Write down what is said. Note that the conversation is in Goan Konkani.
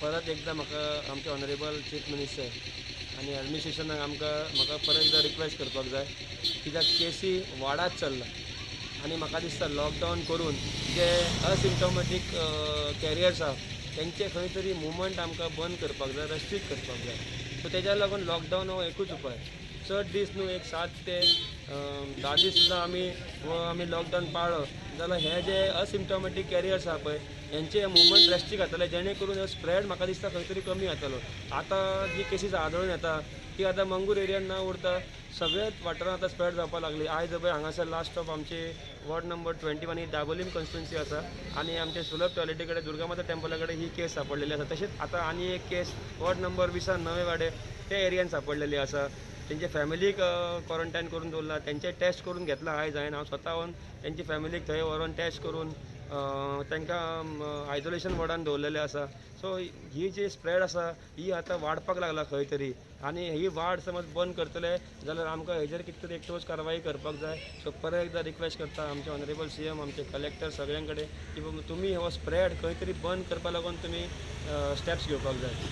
परत एकदां म्हाका आमचे ऑनरेबल चीफ मिनिस्टर आनी एडमिनिस्ट्रेशनाक आमकां म्हाका परत एकदां रिक्वेस्ट करपाक जाय, कित्याक केसी वाडात चल्ला आनी म्हाका दिसता लॉकडावन करून जे असिम्टोमॅटीक कॅरियर्स आहा तेंचे खंय तरी मुवमेंट आमकां बंद करपाक जाय, रेस्ट्रिक्ट करपाक जाय. सो तेज्या लागून लॉकडावन हो एकूच उपाय. चड दीस न्हू, एक 7 ते 10 दीस सुद्दां आमी हो आमी लॉकडावन पाळ्ळो जाल्यार हे जे असिम्टोमॅटीक कॅरियर्स आहा पळय, हेंचे मुवमेंट रेस्ट्रिक्ट जातले, जेणे करून स्प्रेड म्हाका दिसता खंय तरी कमी जातलो. आतां जी केसीस आदळून येता ती आतां मंगूर एरियान ना उरता, सगळ्याच वाठारांत आतां स्प्रेड जावपाक लागली. आयज पळय हांगासर लास्ट स्टॉप आमची वॉर्ड नंबर 21 ही दाबोलीम कॉन्स्टिट्युन्सी आसा आनी आमचे सुलभ टॉयलेटी कडेन, दुर्गामाता टेम्पला कडेन ही केस सापडलेली आसा. तशेंच आतां आनी एक केस वॉर्ड नंबर 20 नवे वाडे त्या एरियान सापडलेली आसा. तेंच्या फॅमिलीक क्वॉरंटायन करून दवरला, तेंचे टेस्ट करून घेतला. आयज हांवें हांव स्वता वचून तेंची फॅमिलीक थंय व्हरोन टेस्ट करून तांकां आयसोलेशन वॉर्डान दवरलेले आसा. सो ही जी स्प्रेड आसा ही आतां वाडपाक लागला खंय तरी आनी ही वाड समज बंद करतले जाल्यार आमकां हेजेर कितें तरी एक ठोस कारवाई करपाक जाय. सो परत एकदां रिक्वेस्ट करता आमचे ऑनरेबल सीएम, आमचे कलेक्टर, सगळ्यां कडेन की बाबा तुमी हो स्प्रेड खंय तरी बंद करपा लागून तुमी स्टेप्स घेवपाक जाय.